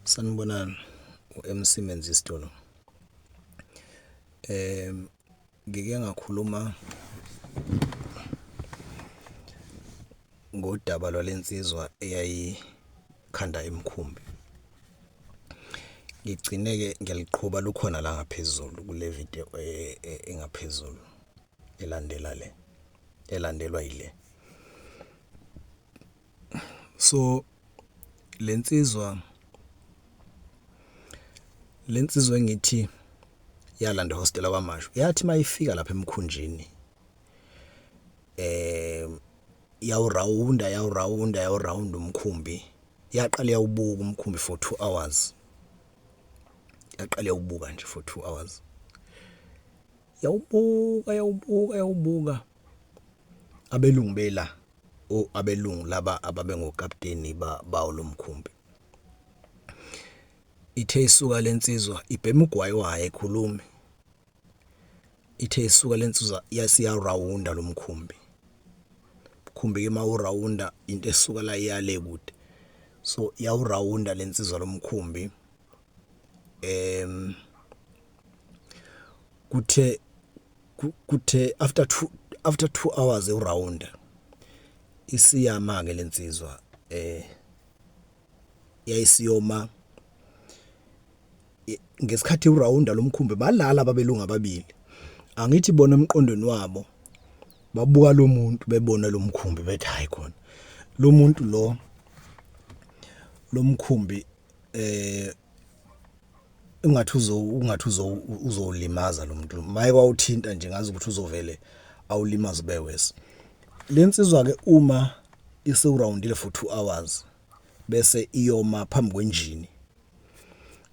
Sanibonani, u-MC Menzisto lo. Ngike ngakhuluma ngodaba lwalensizwa eyayikhanda imikhumbi. Ngigcine-ke ngiyaliqhuba lukhona la ngaphezulu kule video engaphezulu elandela le, elandelwa yile. So le nsizwa, le nsizwa engithi yalanda ehostela KwaMashu yathi mayifika lapha emkhunjini yawurawunda yawurawunda yawurawunda umkhumbi, yaqala yawubuka umkhumbi for 2 hours, yaqala yawubuka nje for 2 hours, yawubuka yawubuka yawubuka. Abelungu bela o abelungu laba ababengokapteni bawo lomkhumbi. Ithe isuka lensizwa ibhema ugwayi wayo ekhulumi, ithe isuka lensizwa yasiyarawunda lomkhumbi. Umkhumbi ke mawurawunda into esuka la iyale kude, so yawurawunda lensizwa lomkhumbi. Kuthe kuthe after 2 hours urawunda isiyama ke lensizwa, yayisiyoma ngesikhathi urawunda lomkhumbi. Balala abelungu ababili, angithi bona emqondweni wabo babuka lo muntu bebona lo mkhumbi bethi hayi khona lo muntu lo lomkhumbi ungathi uzo ungathi uzo uzolimaza lo muntu, maye kwawuthinta nje ngazi ukuthi uzovele awulimaze bewese. Lensizwa ke uma isewurawundile for 2 hours bese iyoma phambi kwenjini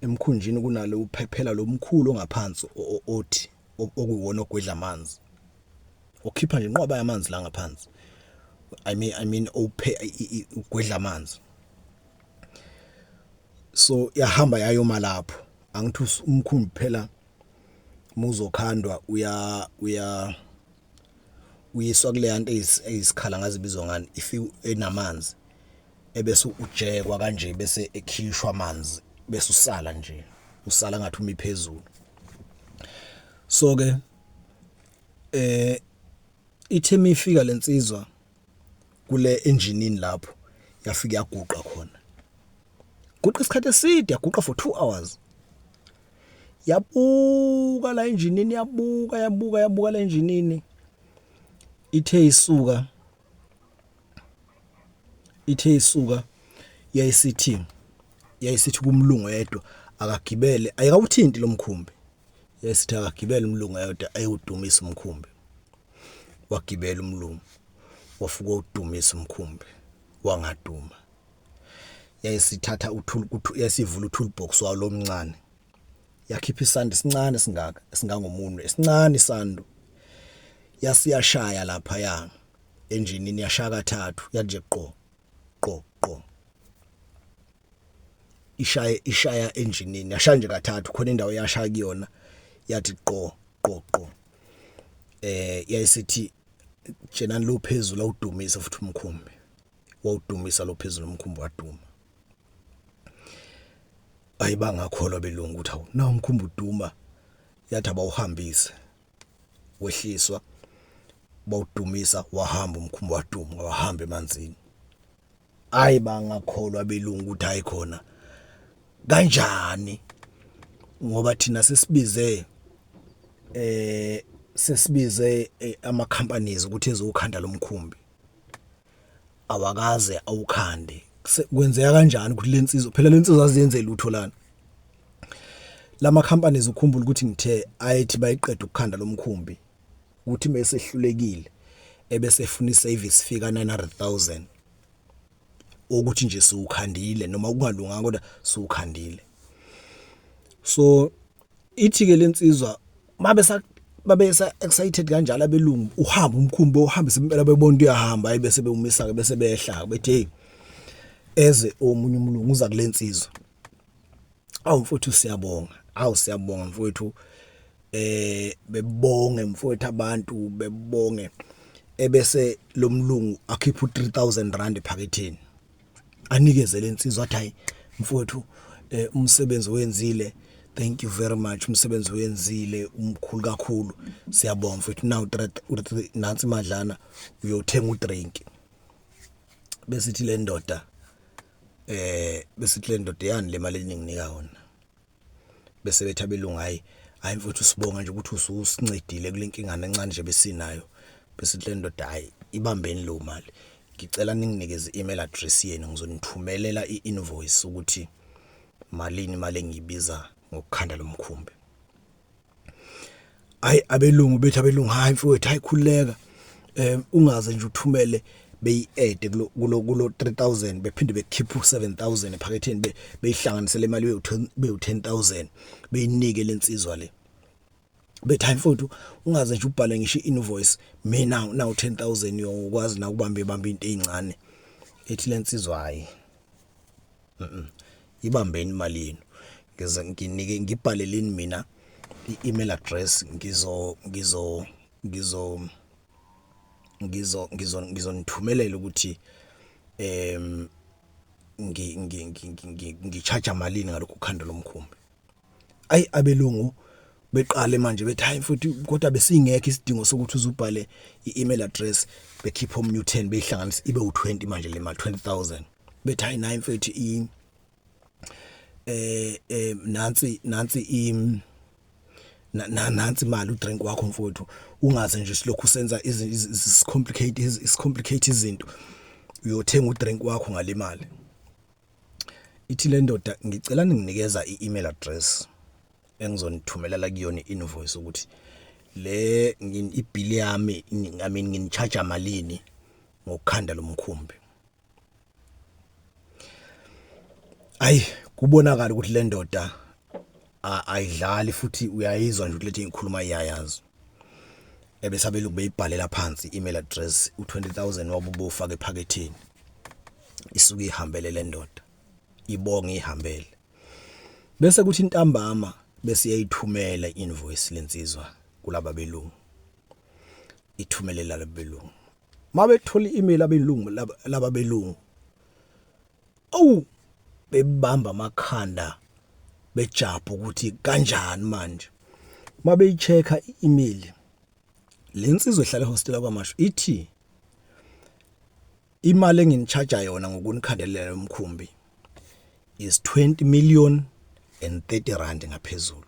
emkhunjini, kunalo uphephela lomkhulu ongaphansi othi okuwona ogwedla amanzi, okhipha nje inqwaba yamanzi la ngaphansi, I mean ophe ugwedla amanzi. So yahamba yayoma lapho, angithi umkhumbi phela muzokhandwa uya uyiswa kule yanto eyisikhala, ngazibizwa ngani, ifike enamanzi ebese ujekwa kanje, bese ekhishwa amanzi, bese usala nje usala ngathi umi phezulu. So ke ithe mifika lensizwa kule enjinini lapho, yafika yaguqa khona, guqa isikhathi eside, yaguqa for 2 hours, yabuka la enjinini, yabuka yabuka yabuka la enjinini. Ithe isuka yayisithi kumlungu yedwa akagibele, ayikawuthinti lo mkhumbi, yayisithi akagibele umlungu yedwa ayewudumisa umkhumbi. Wagibela umlungu, wafika udumisa umkhumbi, wangaduma. Yayisithatha utool, yayisivula u-toolbox wawo lomncane, yakhipha isandi esincane singaka, esingangomunwe, esincane isando, yasiyashaya lapha ya enjinini, yashaya kathathu, yathi nje qo qo qo, ishaye ishaya enjinini, yashaya nje kathathu khona indawo yashaya kuyona, yathi qo qo qo. Yayisithi tshenani lo phezulu awudumisa futhi umkhumbi, wawudumisa lo phezulu umkhumbi, waduma. Ayibangakholwa belungu ukuthi awu na umkhumbi uduma, yathi abawuhambise, wehliswa, bawudumisa, wahamba umkhumbi, waduma, wahamba emanzini. Ayi bangakholwa belungu ukuthi hayi khona kanjani, ngoba thina sesibize ama companies ukuthi ezokhanda lomkhumbi, awakaze awukhande. Kwenzeka kanjani ukuthi lensizwa, phela lensizwa aziyenze lutho lana lama companies? Ukhumbula ukuthi ngithe ayithi bayiqeda ukukhanda lomkhumbi, ukuthi mesehlulekile ebese efuna iservice fika 900,000, ukuthi nje siwukhandile noma kungalunganga kodwa siwukhandile. So ithi ke lensizwa mabe sa babe sa excited kanjalo abelungu, uhamba umkhumbi, uhambisa impela, bebona uyahamba, ayi bese bewumisa ke, bese behla, bethi hey, eze omunye umlungu uza kulensizwa, "Awu mfowethu, siyabonga, awu siyabonga mfowethu." Bebonge mfowethu, abantu bebonge, ebese lo mlungu akhipha u3000 rand ephaketheni, anikeze lensizwa, athi, "Hayi mfowethu, Umsebenzi owenzile, thank you very much, umsebenzi owenzile umkhulu kakhulu, siyabonga mfethu. Now nansi imadlana, uyothenga udrink. Besithi le ndoda besithi le ndoda, yani le mali eninginika yona? Bese bethi abelungu, hayi hayi mfethu, sibonga nje ukuthi ususincedile kule nkingana encane nje besinayo. Bese le ndoda, hayi, ibambeni lo mali, ngicela ninginikeze i-email address yenu, ngizonithumelela i-invoice ukuthi malini imali engiyibiza ngokukhanda lomkhumbi. Hayi, abelungu bethi, abelungu, hayi mfowethu, hayi, khululeka, ungaze nje uthumele. Beyi-add kulo 3000, bephinde bekhipha u7000 ephaketheni, beyihlanganise le mali beyu 10000, beyinike lensizwa le. Bethi, hayi mfowethu, ungaze nje ubhale ngisho i-invoice, mina nawu 10000, uyokwazi na ukubamba ibamba into ezincane. Ethi lensizwa, hayi, ibambeni imali yenu, ngize nginike, ngibhaleleni mina i-email address, ngizo ngizo ngizo ngizo ngizo ngizonithumelela ukuthi ngi ngi ngicharge malini ngalokhu khanda lomkhumbi. Ayi, abelungu beqale manje bethi, hayi futhi, kodwa besingekho isidingo sokuthi uzubhale i-email address. Bekhipha omnye u10, beyihlanganisa ibe u20 manje le mali, 20000. Bethi, hayi nayi mfethu, i eh eh nansi nansi i nansi imali, udrink wakho mfowethu, ungaze nje silokhu senza complicate complicate izinto, uyothenga udrink wakho ngalemali. Ithi le ndoda, ngicela ninginikeza i-email address engizonithumelela kuyona i-invoice ukuthi le ibill yami, I mean, nginicharge malini ngokukhanda lomkhumbi. Ayi, kubonakala ukuthi le ndoda ayidlali, futhi uyayizwa nje ukuthi lethi ngikhuluma iyayazi. Ebese abelungu beyibhalela phansi i-email address, u20000 wabo bofaka ephaketheni. Isuke ihambele le ndoda, ibonge, ihambele. Bese kuthi intambama bese iyayithumela invoice lensizwa kulaba belungu, ithumelela labelungu. Mabethola i-email abelungu laba belungu, awu, bebamba amakhanda, bejabha ukuthi kanjani manje. Mabeyichecka i-email, lensizwa ehlala ehostel kwaMashu ithi, imali enginicharge yona ngokunikhandelela umkhumbi is 20 million and 30 rand ngaphezulu.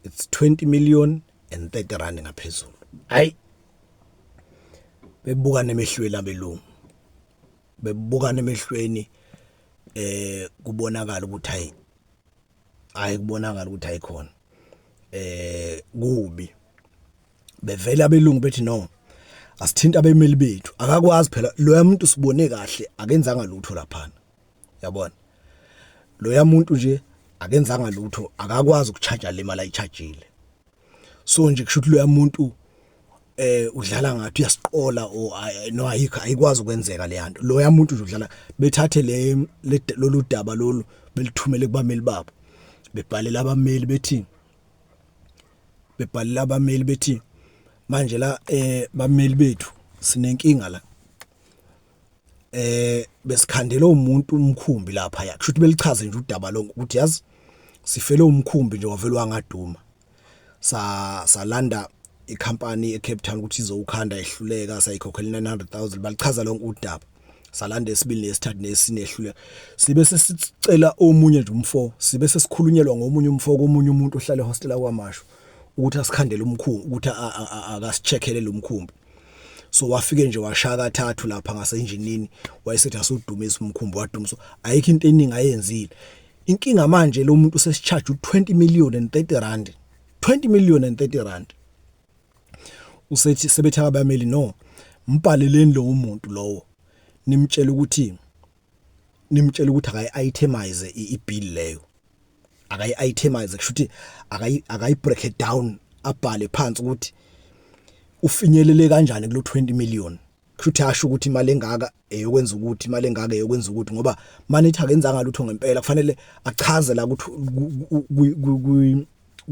It's 20 million and 30 rand ngaphezulu. Hayi, bebukana emehlweni abelungu, bebukana emehlweni, kubonakala ukuthi hayi hayi, kubonakala ukuthi ayikhona, kubi. Bevela abelungu bethi, no, asithinta abemeli bethu, akakwazi phela loya muntu, sibone kahle akenzanga lutho laphana, yabona, loya muntu nje akenzanga lutho, akakwazi ukucharge le mali ayichajile. So nje kusho ukuthi loya muntu udlala ngathi, uyasiqola or no, ayikho, ayikwazi ukwenzeka le yanto, loya muntu nje udlala. Bethathe le lolu daba lolu, belithumele kubameli babo, bebhalela abameli bethi, bebhalela abameli bethi, manje la, bameli bethu, sinenkinga la, besikhandela umuntu umkhumbi lapha. Ya, kusho ukuthi belichaze nje udaba lonke ukuthi, yazi, sifele umkhumbi nje, wavela wangaduma, sa salanda ikhampani eCape Town ukuthi izowukhanda, ehluleka, sayikhokhela 900000. Balichaza lonke udaba. Salanda esibili, nesithathu, nesine, ehluleka. Sibe sesicela omunye nje umfo, sibe sesikhulunyelwa ngomunye umfo komunye umuntu ohlala ehostel kwaMashu ukuthi asikhandele umkhumbi, ukuthi akasicheckele lo mkhumbi. So wafike nje washaya kathathu lapha ngasenjinini, wayesethi asudumisa umkhumbi, wadumisa, ayikho into eningi ayenzile. Inkinga manje, lo muntu usesicharge u20 million and 30 rand, 20 million and 30 rand. Usethi, sebethi abameli, no, mbhaleleni lo muntu lowo, nimtshela ukuthi akayi itemize ibill leyo, akayi itemize, kusho ukuthi akayi break it down, abhale phansi ukuthi ufinyelele kanjani kulo 20 million. Kusho ukuthi asho ukuthi imali engaka eyokwenza ukuthi, imali engaka eyokwenza ukuthi, ngoba manithi akenzanga lutho ngempela, kufanele achaze la ukuthi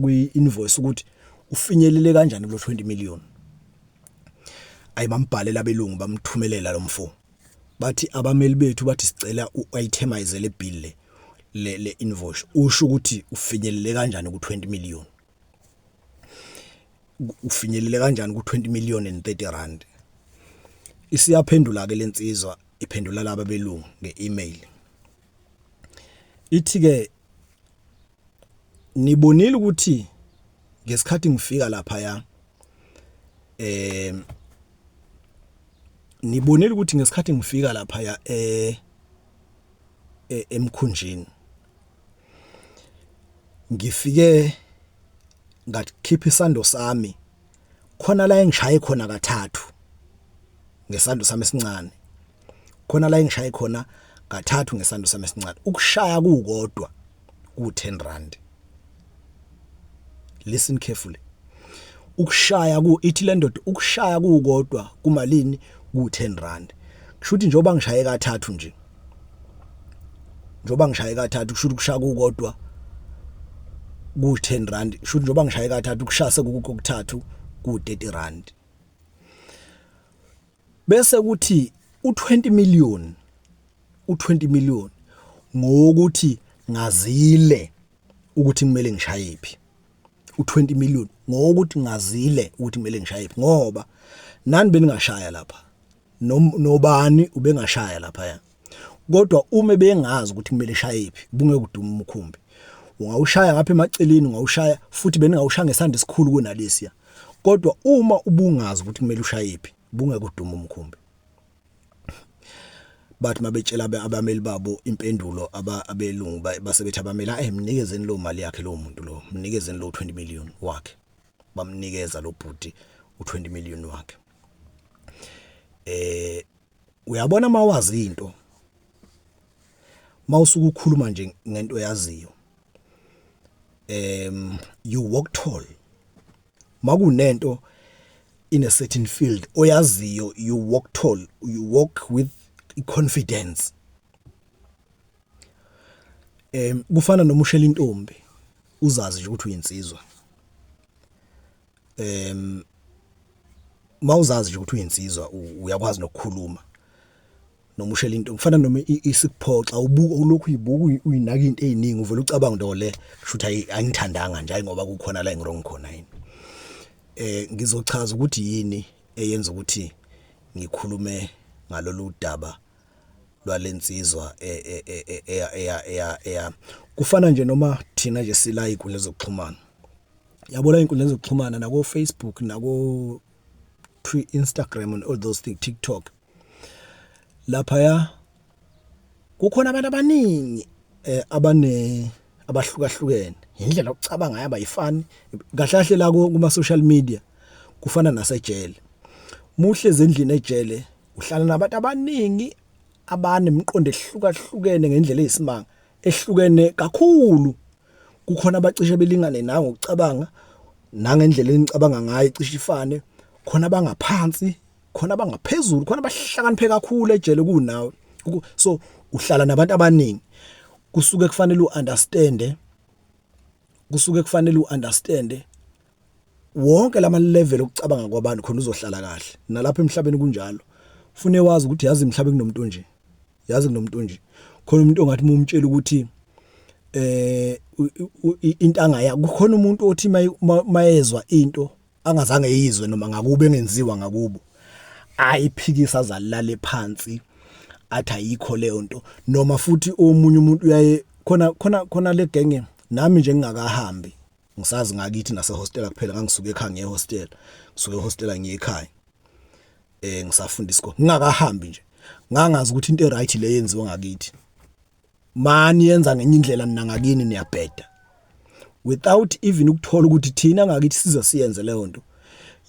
kwi invoice ukuthi ufinyelele kanjani kulo 20 million. Ayibambhalela abelungu, bamthumelela lo mfo, bathi abameli bethu bathi sicela u-itemize le bill le. Le invoice usho ukuthi ufinyelele kanjani ku 20 million, ufinyelele kanjani ku 20 million and 30 rand? Isiyaphendula ke lensizwa, iphendula laba belungu ngeemail, ithi ke, "Nibonile ukuthi ngesikhathi ngifika lapha ya, nibonile ukuthi ngesikhathi ngifika lapha ya emkhunjini, ngifike ngakhipha isando sami khona la engishaye khona kathathu ngesando sami esincane, khona la engishaye khona kathathu ngesando sami esincane. Ukushaya kukodwa ku10 rand." Listen carefully. Ukushaya ku, ithi le ndoda, ukushaya kukodwa kumalini? Ku10 rand. Kusho ukuthi njengoba ngishaye kathathu nje, njengoba ngishaye kathathu, kusho ukuthi kushaya kukodwa ku10 rand. Kusho ukuthi njengoba ngishaye kathathu, kushaya sekukokuthathu ku30 rand. Bese kuthi u20 million, u20 million ngokuthi ngazile ukuthi kumele ngishaye phi. U20 million ngokuthi ngazile ukuthi kumele ngishaye phi, ngoba nani beningashaya lapha, nobani ubengashaya lapha ya, kodwa uma bengazi ukuthi kumele eshaye phi, bungeke udume umkhumbi. Ungawushaya ngapha emaceleni, ungawushaya futhi beningawushaya ngesandla esikhulu kunalesiya, kodwa uma ubungazi ukuthi kumele ushaye phi, bungeke udume umkhumbi. Bathi mabetshela abameli babo impendulo abelungu, basebethi abameli, "Mnikezeni lo mali yakhe lo muntu lo, mnikezeni lo 20 million wakhe." Bamnikeza lo bhuti u20 million wakhe. Uyabona, mawazi into, mawusuka ukukhuluma nje ngento oyaziyo, you walk tall. Makunento in a certain field oyaziyo, you walk tall, you walk with confidence. Kufana noma ushela intombi, uzazi nje ukuthi uyinsizwa. Mawuzazi nje ukuthi uyinsizwa, uyakwazi nokukhuluma noma ushela into. Kufana noma isikuphoxa, ubuka ulokhu uyibuka, uyinaka into eziningi, uvela ucabanga into le, kusho ukuthi ayingithandanga nje, ayi ngoba kukhona la engi-wrong khona yini. Ngizochaza ukuthi yini eyenza ukuthi ngikhulume ngalolu daba lwalensizwa eya eya eya eya kufana nje noma thina nje sila izinkundla zokuxhumana, yabona, izinkundla zokuxhumana nako Facebook, nako Instagram and all those things, TikTok lapha ya, kukhona abantu abaningi abane abahlukahlukene, indlela yokucabanga ngayo abayifani kahle kahle. La kuma social media kufana nasejele. Muhle ezendlini ejele, uhlala nabantu abaningi abanemiqondo ehlukahlukene ngendlela eyisimanga, ehlukene kakhulu. Kukhona abacishe belingane nawe ngokucabanga, nangendlela enicabanga ngayo cishe ifane, khona abangaphansi, khona abangaphezulu, khona abahlakaniphe kakhulu ejele kunawe. So uhlala nabantu abaningi, kusuke kufanele uunderstand, kusuke kufanele uunderstand wonke lama level okucabanga kwabantu, khona uzohlala kahle. Nalapha emhlabeni kunjalo. Ufune wazi ukuthi yazi emhlabeni kunomuntu nje, yazi kunomuntu nje, khona umuntu ongathi umtshela ukuthi into angaya, kukhona umuntu othi mayezwa into angazange yizwe noma ngakube engenziwa ngakubo, ayiphikisa azalale phansi, athi ayikho leyo nto. Noma futhi omunye umuntu uyaye khona le genge, nami nje ngingakahambi, ngisazi ngakithi nase hostel kuphela, ngangisuka ekhaya ngiye hostel, ngisuka ehostel ngiye ekhaya, ngisafunda isikole, ngingakahambi nje, ngangazi ukuthi into eright le yenziwa ngakithi, mani yenza ngenye indlela nina ngakini niyabheda, without even ukuthola ukuthi thina ngakithi size siyenze leyo nto.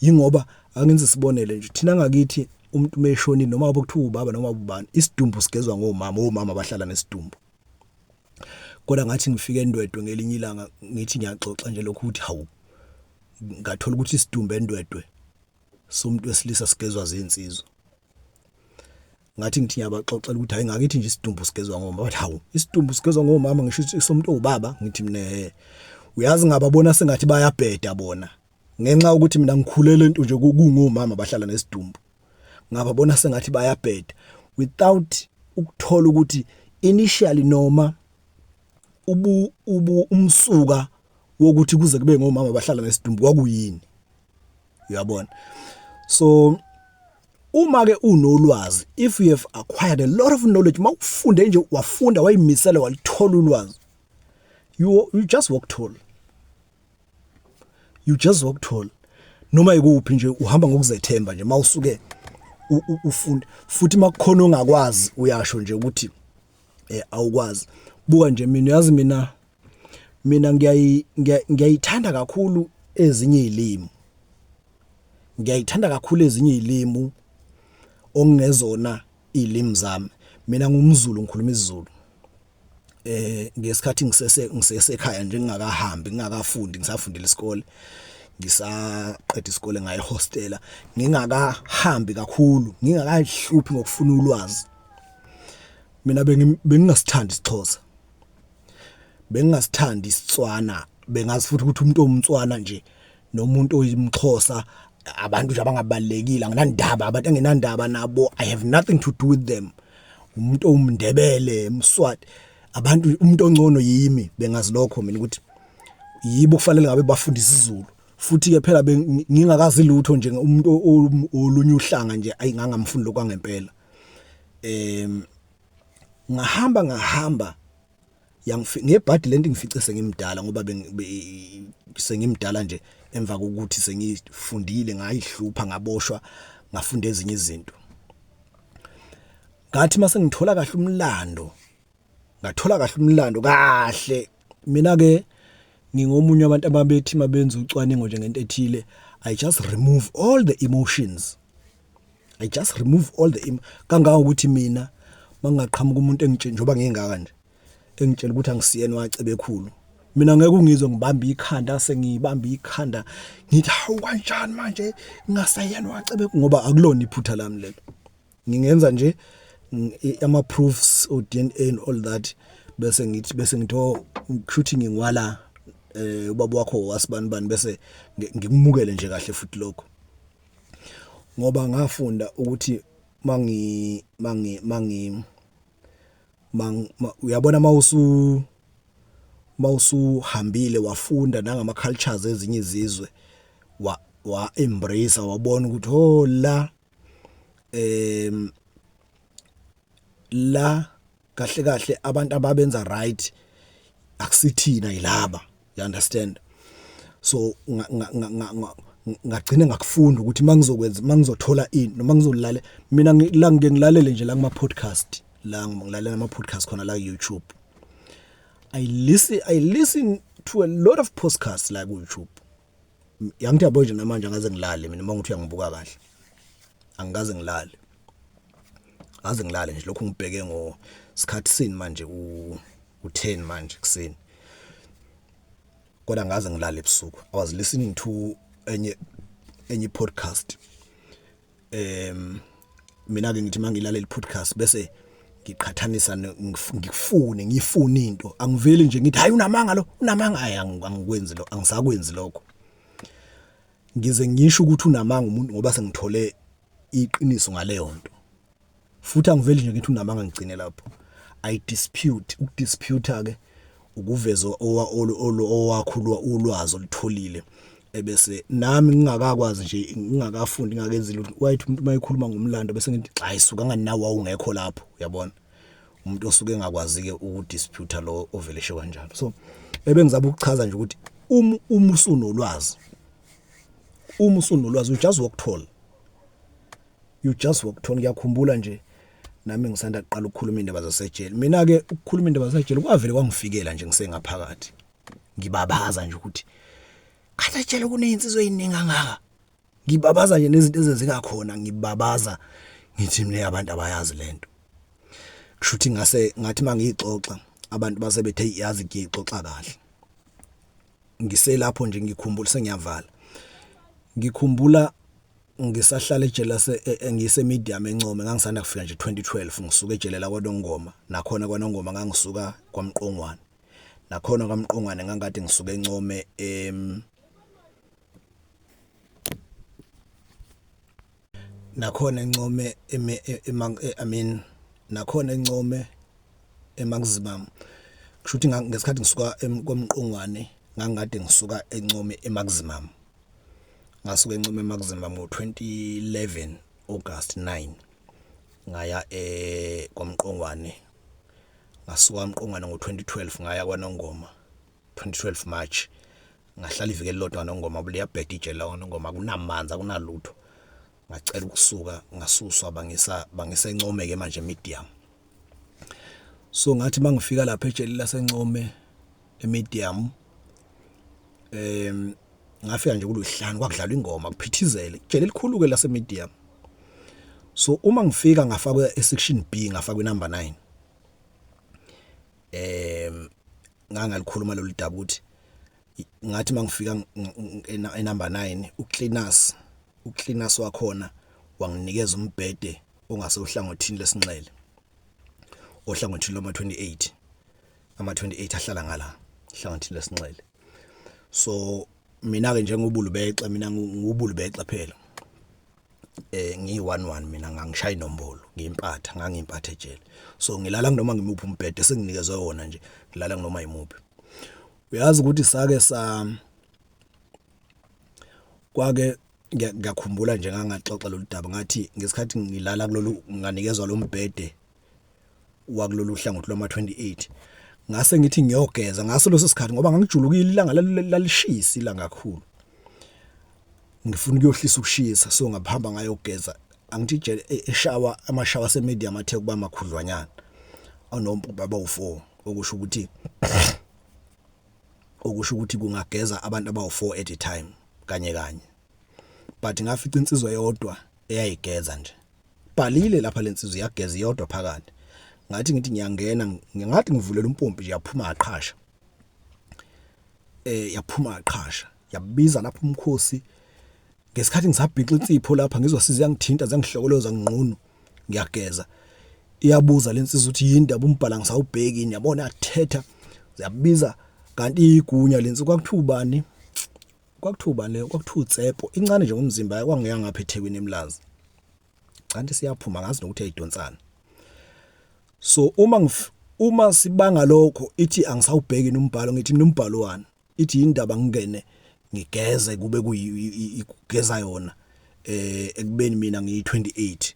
Yingoba angenze sibonele nje, thina ngakithi umuntu meshonile, noma ngabe kuthiwa ubaba noma ubani, isidumbu sigezwa ngomama, omama abahlala nesidumbu. Kodwa ngathi ngifike eNdwedwe ngelinye ilanga, ngithi ngiyaxoxa nje lokhu, ukuthi hawu, ngathola ukuthi isidumbu eNdwedwe somuntu wesilisa sigezwa zinsizwa. Ngathi ngithi ngiyabaxoxela ukuthi hayi, ngakithi nje isidumbu sigezwa ngomama, bathi, "Hawu, isidumbu sigezwa ngomama?" Ngisho ukuthi somuntu owubaba. Ngithi mina, "He, uyazi ngababona sengathi bayabheda bona, ngenxa yokuthi mina ngikhulele into nje kungomama bahlala nesidumbu. Ngababona sengathi bayabheda," without ukuthola ukuthi initially noma Ubu ubu umsuka wokuthi kuze kube ngomama abahlala nesidumbu kwakuyini, uyabona? So uma ke unolwazi, if you have acquired a lot of knowledge, mawufunde nje, wafunda, wayimisela, walithola ulwazi, you just walk tall, you just walk tall. Noma ikuphi nje uhamba ngokuzethemba nje mawusuke ufunde. Futhi makukhona ongakwazi, uyasho nje ukuthi awukwazi. Buka nje mina, yazi mina ngiyayithanda kakhulu ezinye izilimi, ngiyayithanda kakhulu ezinye izilimi okungezona izilimi zami. Mina ngumZulu, ngikhuluma isiZulu. Ngesikhathi ngisesekhaya nje, ngingakahambi, ngingakafundi, ngisafundile isikole, ngisaqeda isikole ngaye hostela, ngingakahambi kakhulu, ngingakahluphi ngokufuna ulwazi, mina bengingasithandi isiXhosa, bengingasithandi isitswana. Bengazi futhi ukuthi umuntu omtswana nje nomuntu oyimxhosa abantu nje abangabalekile, anginandaba, abantu enginandaba nabo, I have nothing to do with them. Umuntu owumndebele, umswati, abantu umuntu ongcono yimi. Bengazi lokho mina ukuthi yibo kufanele ngabe bafundisa isiZulu. Futhi ke phela ngingakazi lutho nje, umuntu olunye uhlanga nje ayingangamfundi lokwangempela. Ngahamba ngahamba, ngebhadi lento ngifice sengimdala, ngoba sengimdala nje emva kokuthi sengifundile, ngayihlupha, ngaboshwa, ngafunda ezinye izinto. Ngathi mase ngithola kahle umlando, ngathola kahle umlando kahle. Mina ke ngingomunye wabantu ababethi mabenza ucwaningo nje ngento ethile, I just remove all the emotions, I just remove all the, kangangokuthi mina mangaqhamuka umuntu engitshela, njoba ngingaka nje, engitshela ukuthi angisiyena waCebekhulu, mina ngeke ungizwe ngibamba ikhanda, sengibamba ikhanda ngithi, "Hawu, kanjani manje ngingasayena waCebe?" Ngoba akulona iphutha lami lelo. Ngingenza nje ama proofs o DNA and all that, bese ngithi, "Oh, kushuthi ngingwala ubaba wakho wasibani bani," bese ngikumukele nje kahle futhi lokho, ngoba ngafunda ukuthi mangi mangi mangi mang uyabona, mawusuhambile wafunda nangama cultures ezinye izizwe, wa embrace, wabona ukuthi, oh, la kahle kahle abantu ababenza right akusithina, yilaba, you understand? So ngagcina ngakufunda ukuthi mangizokwenza, mangizothola ini noma ngizolala, mina la ngike ngilalele nje la kuma podcast, la ngilalela ama podcast khona la YouTube. I listen to a lot of podcasts la ku YouTube. Yangithi yabo nje namanje angaze ngilale mina. Uma ngithi uyangibuka kahle, angikaze ngilale, ngaze ngilale nje lokhu ngibheke ngo sikhathi sini manje, u10 manje kuseni, kodwa ngaze ngilale ebusuku. I was listening to enye podcast. Mina ke ngithi mangilalela i-podcast bese ngiqhathanisa, ngifune ngifune into, angiveli nje ngithi, "Hayi, unamanga lo, unamanga." Hayi, angikwenzi lo, angisakwenzi lokho. Ngize ngisho ukuthi unamanga umuntu ngoba sengithole iqiniso ngaleyo nto. Futhi angiveli nje ngithi unamanga ngigcine lapho. I dispute. Ukudispute ke ukuveza owakho ulwazi olutholile, ebese nami ngingakakwazi nje, ngingakafundi, ngingakenzi lutho. Wayithi umuntu mayikhuluma ngomlando bese ngithi, "Hayi, suka ngani, nawe wawungekho lapho." Uyabona, umuntu osuke engakwazi ke ukudispute lo ovele esho kanjalo. So ebengizaba ukuchaza nje ukuthi uma usunolwazi, you just walk tall, you just walk tall. Ngiyakhumbula nje nami ngisanda kuqala ukukhuluma indaba zasejele. Mina ke ukukhuluma indaba zasejele kwavele kwangifikela nje ngisengaphakathi, ngibabaza nje ukuthi khathi ejele kunezinsizwa eziningi kangaka, ngibabaza nje nezinto ezenzeka khona, ngibabaza ngithi mina abantu abayazi lento. Kushuthi ngase ngathi mangiyixoxa abantu base bethe, "Yazi, ngiyixoxa kahle." Ngiselapho nje ngikhumbula, sengiyavala, ngikhumbula ngisahlala ejele lase ngise medium eNcome. Ngangisanda kufika nje 2012, ngisuka ejele la kwaNongoma. Nakhona kwaNongoma ngangisuka kwaMqongwane, nakhona kwaMqongwane ngangikade ngisuka eNcome, nakhona eNcome I mean nakhona eNcome eMaximum. Kushuthi ngesikhathi ngisuka koMqongwane ngangikade ngisuka eNcome eMaximum. Ngasuka eNcome eMaximum ngo-2011 August 9, ngaya kwaMqongwane. Ngasuka kwaMqongwane ngo-2012 ngaya kwaNongoma 2012 March. Ngahlala iviki elilodwa kwaNongoma, liyabheda ijele lakwaNongoma, akunamanzi, akunalutho. Ngacela ukusuka, ngasuswa, bangisa eNcome ke manje medium. So ngathi mangifika lapha ejele laseNcome emedium, ngafika nje kulosihlanu kwakudlalwa ingoma kuphithizele, ijele elikhulu ke lase medium. So uma ngifika ngafakwa e section B, ngafakwa number 9. Ngangalikhuluma lolu daba ukuthi ngathi mangifika enumber 9, ucleaners wakhona wanginikeza umbhede ongase uhlangothini lesinxele, ohlangothini lwama 28, ama 28 ahlala ngala hlangothini lesinxele. So mina ke njengobulubexe, mina ngubulubexe phela, ngiyi 11, mina ngangishaya inombolo, ngiyimpatha, ngangiyimpatha ejele. So ngilala kunoma ngimuphi umbhede senginikezwe wona nje, ngilala kunoma yimuphi. Uyazi ukuthi sake sa kwake, ngiyakhumbula nje ngangaxoxa lolu daba, ngathi ngesikhathi ngilala kulolu, nganikezwa lo mbhede wakulolu hlangothi lwama 28, ngase ngithi ngiyogeza ngaso leso sikhathi ngoba ngangijulukile, ilanga lalishisa ilanga kakhulu, ngifuna ukuyohlisa ukushisa. So ngahamba ngayogeza. Angithi ijele eshawa, amashawa asemedium athe kuba makhudlwanyana, anompompi abawu4, okusho ukuthi kungageza abantu abawu4 at a time kanye kanye. But ngafica insizwa eyodwa eyayigeza nje, bhalile lapha, lensizwa iyageza iyodwa phakathi. Ngathi ngithi ngiyangena, ngathi ngivulela umpompi nje, yaphuma yaqhasha, yaphuma yaqhasha, yabiza lapha umkhosi. Ngesikhathi ngisabhixa insipho lapha, ngizwa size yangithinta, zangihlokoloza nginqunu ngiyageza. Iyabuza lensizwa ukuthi yini indaba umbhala ngisawubheki yini, yabona, yathetha, ziyabiza kanti igunya lensizwa. Kwakuthiwa ubani? Kwakuthiwa ubani leyo? Kwakuthiwa uTsepo, incane nje ngomzimba, kwangeya ngapha eThekwini eMlazi. Kanti siyaphuma ngazi nokuthi ayidonsana. So uma sibanga lokho, ithi angisawubheki umbhalo. Ngithi mina umbhalo wani? Ithi indaba ngingene ngigeze kube kuyigeza yona ekubeni mina ngiyi28.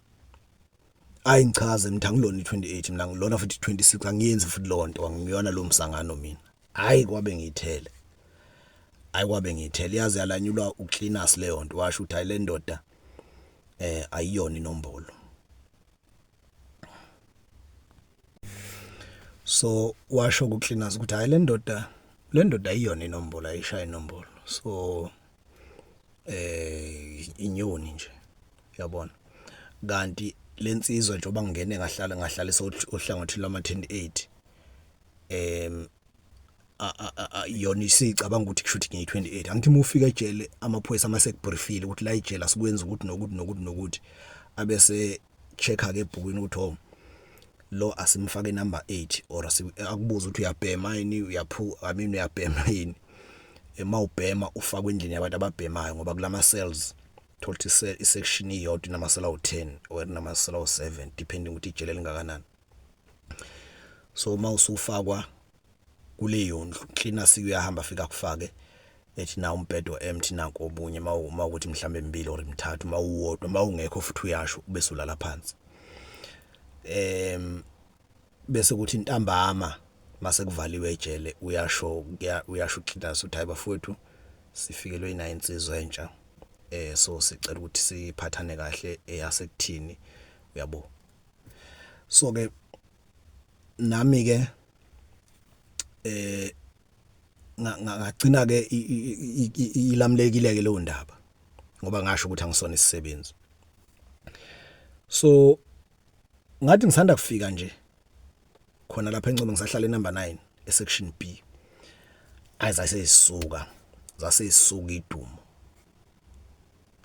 Ayi, ngichaze mina, angilona i28 mina, ngilona futhi 26, angiyenzi futhi lonto, angiyona lo msangano mina. Hayi, kwabe ngiyithele, hayi, kwabe ngiyithele, yazi yalanyulwa ucleaners leyo nto, washo ukuthi hayi, le ndoda ayiyona inombolo. So washo ku cleaners ukuthi hayi, le ndoda ayiyona inombolo, ayishaya inombolo. So inyoni nje, uyabona. Kanti lensizwa njengoba ngingene ngahlala, ngahlalisa ohlangothini lwama 28, yona isicabanga ukuthi kushuthi ngiyi28. Angithi uma ufika ejele, amaphoyisa mase kubriefile ukuthi la ejele asikwenza ukuthi nokuthi nokuthi nokuthi, abese checka ke ebhukwini ukuthi oh, lo asimfake number 8, or akubuza ukuthi uyabhema yini, uyaphu, I mean, uyabhema yini. Ema ubhema ufakwe endlini yabantu ababhemayo, ngoba kulama cells thola ukuthi isection iyodwa inamasela awu10 or inamasela awu7, depending ukuthi ijele lingakanani. So uma usufakwa kuleyo ndlu, cleaner uyahamba afika kufake, ethi na umbhedo empty, nanko obunye, uma ukuthi mhlambe emibili or emithathu, uma uwodwa, uma ungekho futhi uyasho, bese ulala phansi. Bese kuthi ntambama mase kuvaliwe ejele, uyasho, uyasho ucleaners uthi hayi bafowethu, sifikelwe ina insizwa entsha, so sicela ukuthi siphathane kahle, eyasekuthini, uyabo. So ke nami ke ngagcina ke ilamlekile ke leyo ndaba, ngoba ngasho ukuthi angisona isisebenzi. So ngathi ngisanda kufika nje khona lapha eNcome, ngisahlala enumber 9 esection B, ayizaseyisuka, zaseyisuka idumo.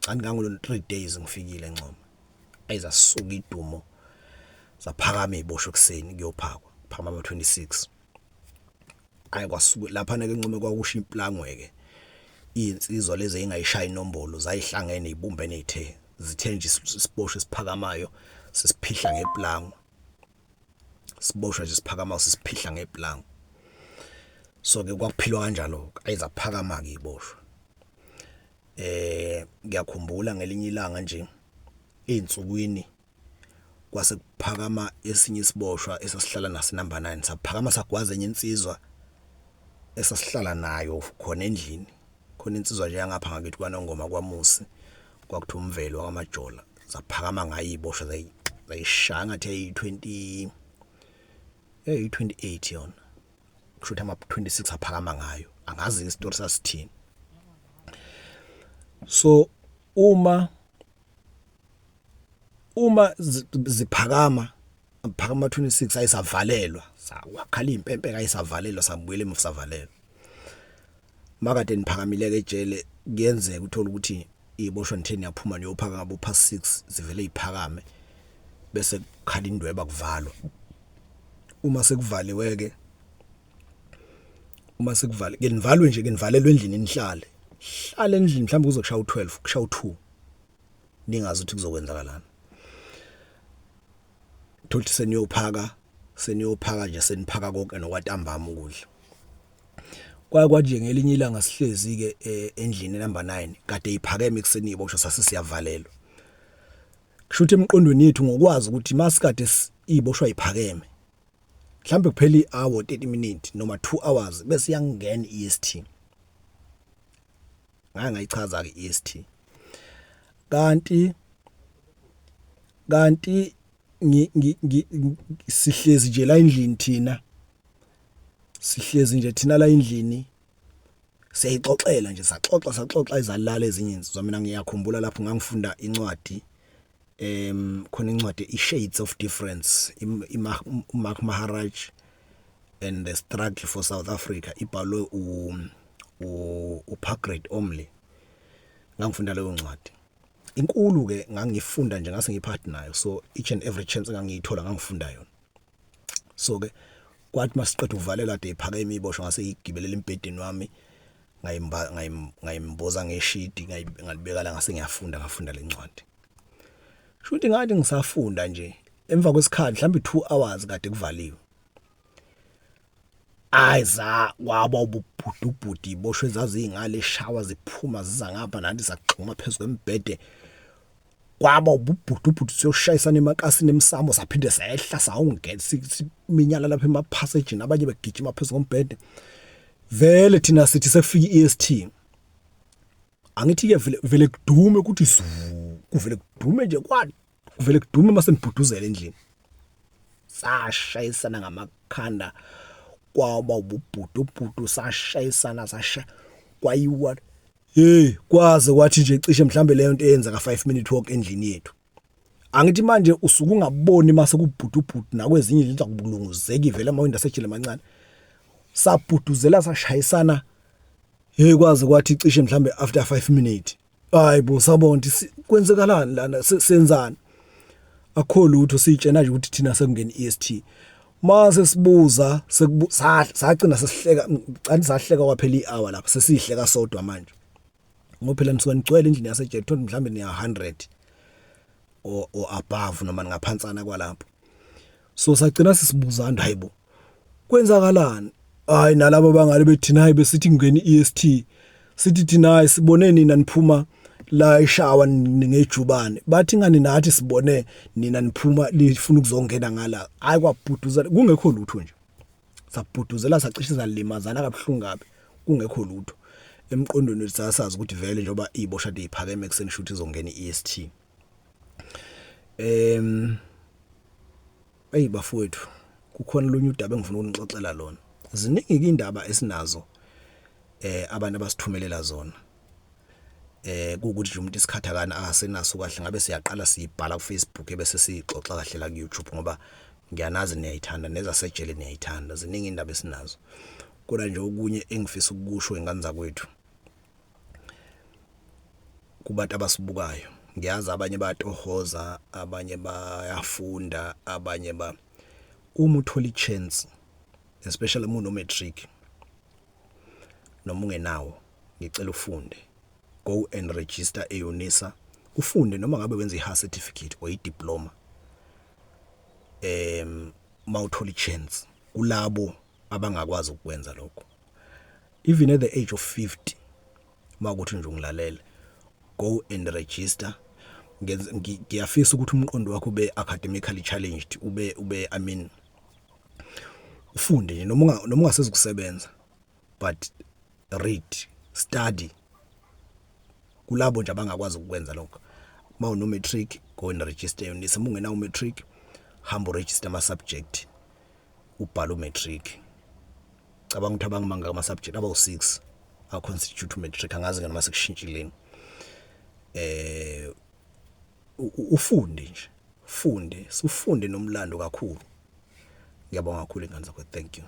Kanti ngangulo 3 days ngifikile eNcome, ayizasuka idumo, zaphakama iziboshwe ekseni kuyophakwa, phakama ama 26. Ayi, kwasuka lapha ke eNcome kwakusho implangwe ke, insizwa lezi engayishaya inombolo zayihlangene ibumbene, izithe zithe nje isiboshwe esiphakamayo sisiphihla ngeplango, siboshwa nje siphakamayo sisiphihla ngeplango. So ke kwakuphilwa kanjalo, ayizaphakama ke iboshwa. Ngiyakhumbula ngelinye ilanga nje einsukwini kwase kuphakama esinye isiboshwa esasihlala naso number 9, saphakama sagwaza enye insizwa esasihlala nayo khona endlini. Khona insizwa nje yangapha ngakithi kwaNongoma kwaMusi, kwakuthiwa uMvelo wakaMajola, zaphakama ngayo iziboshwa zayishaya ngathi yayi 20, yayi 28 yona, kushuthi ama 26 aphakama ngayo. Angazi isitori sasithini. So uma ziphakama phakama 26, ayisavalelwa, wakhala impempe, ayisavalelwa, sabuyela emuva, savalelwa. Makade niphakamile ejele, kuyenzeka uthola ukuthi iboshwa nitheni yaphuma niyophaka ngabo past 6, zivele iphakame bese kukhala indweba, kuvalwa. Uma sekuvaliwe ke, uma sekuvale ke, nivalwe nje ke, nivalelwe endlini, nihlale hlale endlini mhlawumbe kuzokushaya u12, kushaya u2, ningazi ukuthi kuzokwenzakalani. Thothi seniyophaka, seniyophaka nje, seniphaka konke nokwantambama ukudla. Kwaye kwathi nje ngelinye ilanga sihlezi ke endlini number 9, kade iphakeme ekseni iboshwa, sase siyavalelwa. Kusho ukuthi emqondweni yethu, ngokwazi ukuthi masikade iboshwa iphakeme, mhlambe kuphela ihour, 30 minutes noma 2 hours, bese iyangena iEST. Ngake ngayichaza ke iEST. Kanti sihlezi nje la endlini thina, sihlezi nje thina la endlini, siyayixoxela nje, saxoxa, saxoxa, izalala ezinye insizwa. Mina ngiyakhumbula lapho ngangifunda incwadi, khona incwadi iShades of Difference, Mac Maharaj and the Struggle for South Africa, ibhalwe u uPargaret Omley. Ngangifunda leyo ncwadi, inkulu ke, ngangifunda nje, ngase ngiphathi nayo, so each and every chance engangiyithola ngangifunda yona. So ke kwathi masiqeda ukuvalela, kade iphakeme iboshwa, ngase ngigibelela embhedeni wami, ngayimba ngayimboza ngeshidi, ngalibeka la, ngase ngiyafunda, ngafunda lencwadi. Shuthi ngathi ngisafunda nje, emva kwesikhathi mhlawumbe 2 hours kade kuvaliwe, ayiza kwaba ububhudubhudu, iboshwe zazingale shower ziphuma ziza ngapha, nathi saxhuma phezulu kwembhede, kwaba ububhudubhudu, siyoshayisana emakasini emsamo, saphinde sehla, sawungena, siminyana lapha emaphasejini, abanye begijima phezulu kombhede. Vele thina sithi sekufika iEST, angithi ke vele vele kudume ukuthi zu, kuvele kudume nje, kwa kuvele kudume mase nibhuduzela endlini. Sashayisana ngamakhanda, kwaba ububhudubhudu, sashayisana, sasha kwayiwa. Hey, kwaze kwathi nje cishe mhlambe leyo nto eyenzeka 5 minute walk endlini yethu. Angithi manje usuke ungaboni mase kubhudubhudu, nakwezinye izinto akubulunguzeki vele, amawindi asejele amancane. Sabhuduzela, sashayisana, hey, kwaze kwathi cishe mhlambe after 5 minutes, hayi bo, sabona ukuthi kwenzekalani lana, senzani? Akho lutho, sitshena nje ukuthi thina sekungena iEST. Mase sibuza, sagcina sesihleka, kanti sahleka kwaphela ihour lapha, sesihleka sodwa manje, ngoba phela nisuka nigcwele endlini yasejele, thola mhlambe niya 100 or above noma ngaphansana kwalapho. So sagcina sisibuzana, hayibo, kwenzakalani? Hayi, nalabo bangale bethina, hayi, besithi ngena iEST, sithi thina hayi, sibone nina niphuma la eshawa ngejubane. Bathi ngani nathi sibone nina niphuma lifuna ukuzongena ngala. Hayi, kwabhuduzela kungekho lutho nje, sabhuduzela, sacishe salimazana kabuhlungu kabi kungekho lutho. Emqondweni wethu sasazi ukuthi vele njengoba iboshwa de iphakeme ekuseni, shuthi izongena iEST. Hey bafowethu, kukhona olunye udaba engifuna ukunixoxela lona. Ziningi indaba esinazo, abantu abasithumelela zona, kuukuthi nje umuntu isikhathi akana akasenaso kahle, ngabe siyaqala siyibhala ku Facebook bese siyixoxa kahle la ku YouTube, ngoba ngiyanazi niyayithanda nezasejele, niyayithanda. Ziningi indaba esinazo, kodwa nje okunye engifisa ukukusho, ingane zakwethu, kubantu abasibukayo, ngiyazi abanye bayatohoza, abanye bayafunda, abanye ba uma uthola ichance, especially uma uno matric noma ungenawo, ngicela ufunde, go and register eUnisa, ufunde noma ngabe wenza i-high certificate or i-diploma mawuthola ichance. Kulabo abangakwazi ukwenza lokho. Even at the age of 50, makuthi nje ungilalele, go and register. Ngiyafisa ukuthi umqondo wakho ube academically challenged, ube, I mean, ufunde nje noma ungasezikusebenza, but read, study. Kulabo nje abangakwazi ukwenza lokho, mawuno matric, go and register UNISA. Uma ungenawo matric, hamba uregister ama subject, ubhala umatric. Cabanga ukuthi abangimanga ama subject abawu 6 a constitute matric. Angazi ke noma sekushintshileni. Ufunde nje, funde, sufunde nomlando kakhulu. Ngiyabonga kakhulu, ingane zakho. Thank you.